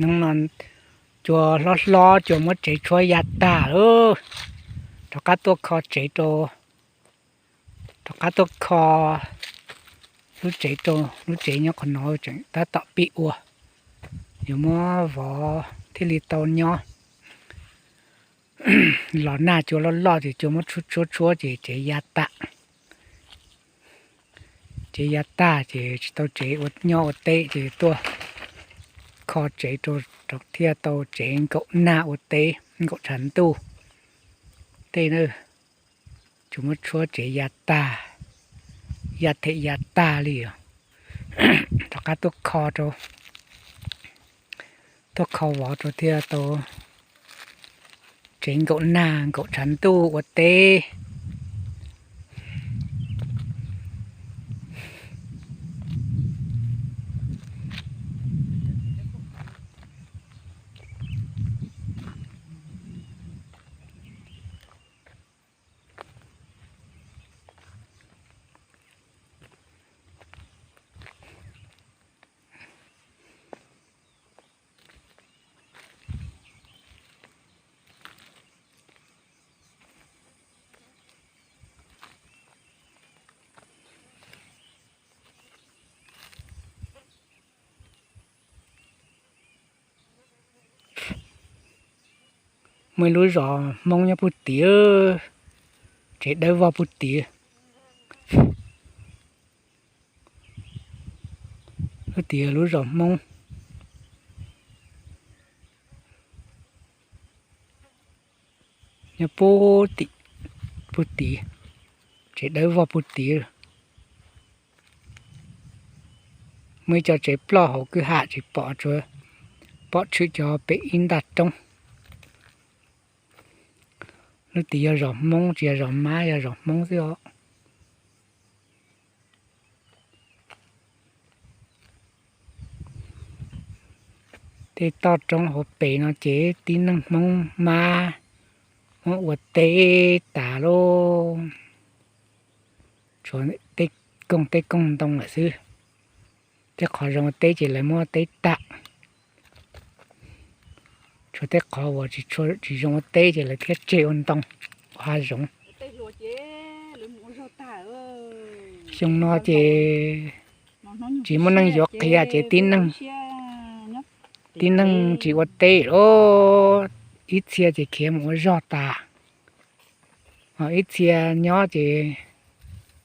Hnub no cua hlob hlob, cua muab tsev tshuab ya tag lawm. Rov qab tuaj kho tsev rau, rov qab tuaj kho lub tsev rau. Lub tsev nyob qhov no tseem tab tom pib ua, yuav muab vov thiaj li tau nyob. Los nag cua loj loj ces cua muab tshuab tshuab tshuab ces tsev ya tag. Tsev ya tag ces tsis tau tsev nyob ua teb ces tuaj kho tsev rau, rau thiaj tau tsev nkaum nag ua teb, nkaum tshav ntuj tej na. Cua muab tshuab tsev ya tag, ya them ya tag li os. Rov qab tuaj kho rau, tuaj kho vov rau thiaj tau tsev nkaum nag nkaum tshav ntuj ua teb. Muaj ib lub zos Hmoob nyob puag tid, tsev dawb vog puag tid. Lub tid yog lub zos Hmoob nyob puag tim, puag tid, tsev dawb vog puag tid. Muaj ib co tsev ploj hauv kwj ha tsis pom, tsuas pom tshwm cov pem ib ntaj roob. Lub tid yog zos Hmoob, tsis yog zos Mab, yog zos Hmoob xwb os. Tej toj roob hauv pes no ces tib neeg Hmoob Mab muab ua teb tas lauj. Tshuav tej koog tej koog ntoo lawm xwb. Tej qhov zoo ua teb ces lawv muab ua teb tas. Tshuav tej qhov uas tsis zoo ua teb ces lawv thiaj tseg ua ntoo, ua hav zoov. Xyoo no ces tsis muaj neeg yuav qhia ces tib neeg, tib neeg tsis ua teb lawm, ib txhia ces khiav mus ua zog tas, ho ib txhia nyob ces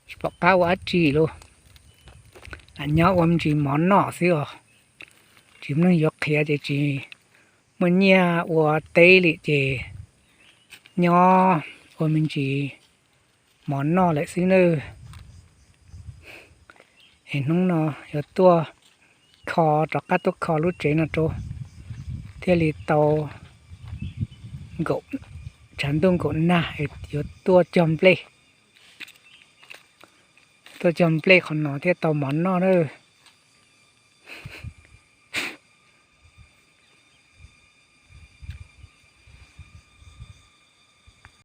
tsis pom qab ua dab tsi lawm, lam nyob ua me ntsis mov noj xwb os. Tsis muaj neeg yuav qhia ces tsis muaj nyiaj ua teb li ces nyob ua me ntsis mov noj lawm xwb nawb. Es hnub no yuav tuaj kho, rov qab tuaj kho lub tsev no rau thiaj li tau nkaum, tshav ntuj nkaum nag es yuav tuaj cog nplej. Tuaj cog nplej qhov no thiaj tau mov noj nawb.